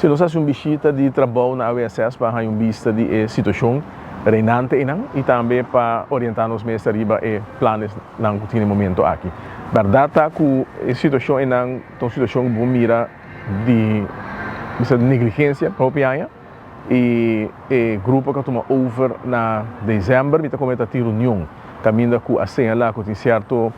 Si nos a hasi un bishita di trabou na AWSS pa haña un bista di e situashon reinante einan i tambe pa orientá nos mes riba e planesnan ku tin e momento aki. Bèrdat ta ku e situashon einan ta un situashon ku bo mira di bisa negligensia pa hopi aña i e grupo ku a tuma over na desèmber mi ta komentá tin reunion kaminda ku a señalá ku tin sierto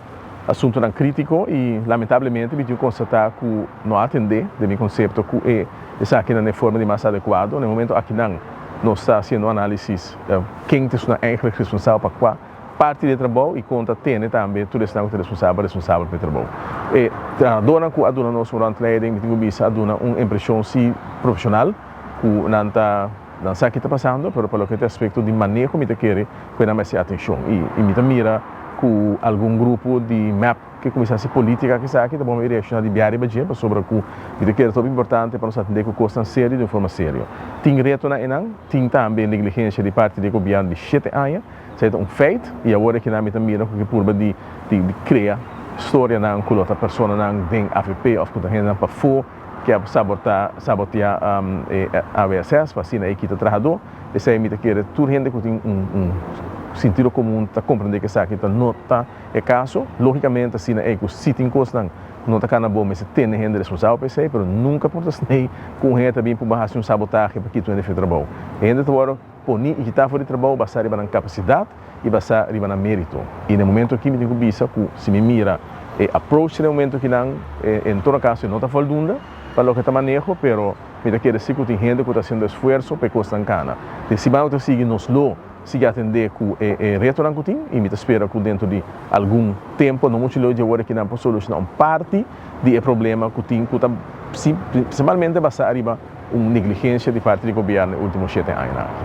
Asuntonan critico y lamentablemente mi tin constata cu no a atende den mi concepto cu e esakinan den forma di mas adecuado. Na e momento akinan nos ta haciendo un analisis ken ta esunnan eigenlijk responsabel pa cua parti di e trabou y con ta tene tambe tur esnan cu ta responsabel responsabel pa e trabou. E trahadornan cu a duna nos un rondleiding mi tin cu bisa a duna un impresion si profesional cu nan ta Nan sa ki ta pasando, pero pa loke ta aspekto di maneho mi ta kere ku e nan mester atenshon. I mi ta mira ku algun grupo di mep ke kuminsá hasi politika ku esaki ta bon mi reakshoná di bia riba dje pasobra ku mi ta kere ta hopi importante pa nos atendé ku kosnan serio di un forma serio. Tin retonan einan, tin tambe negligensia di parti di e gobièrnu di shete aña, esei ta un feit i awor aki nan mi ta mira ku ke purba di di krea storianan ku lo ta personanan den avp òf ku ta hendenan pafó. Ke a saborta sabotea e AWSS pa asina e kita trahadó. Esei mi ta kere tur hende ku tin un sintido komun ta komprendé ku esaki ta no ta e kaso. Lógikamente asina ei ku si tin kosnan ku no ta kana bon mester tene hende responsabel pa esei, pero nunka por ta snei ku un hende ta bin purba hasi un sabotahe pa kita un hende for di trabou. E hende ta wòrdu poni i kitá for di trabou basá riba nan kapasidat i basá riba nan mérito. I na e momento aki mi tin ku bisa ku si mi mira e approach na e momento akinan, en todo kaso e no ta foldunda pa loke ta maneho, pero mi ta kere si ku tin hende ku ta hasiendo esfuerso pa e kosnan kana. Den siman ku ta sigui nos lo sigui atendé ku e retonan ku tin i mi ta spera ku dentro di algun tempu, no muchu leu dje wor akinan por solushoná un parti di e problema ku tin ku ta prinsipalmente basá riba un negligensia di parti di gobièrnu e último shete añanan aki.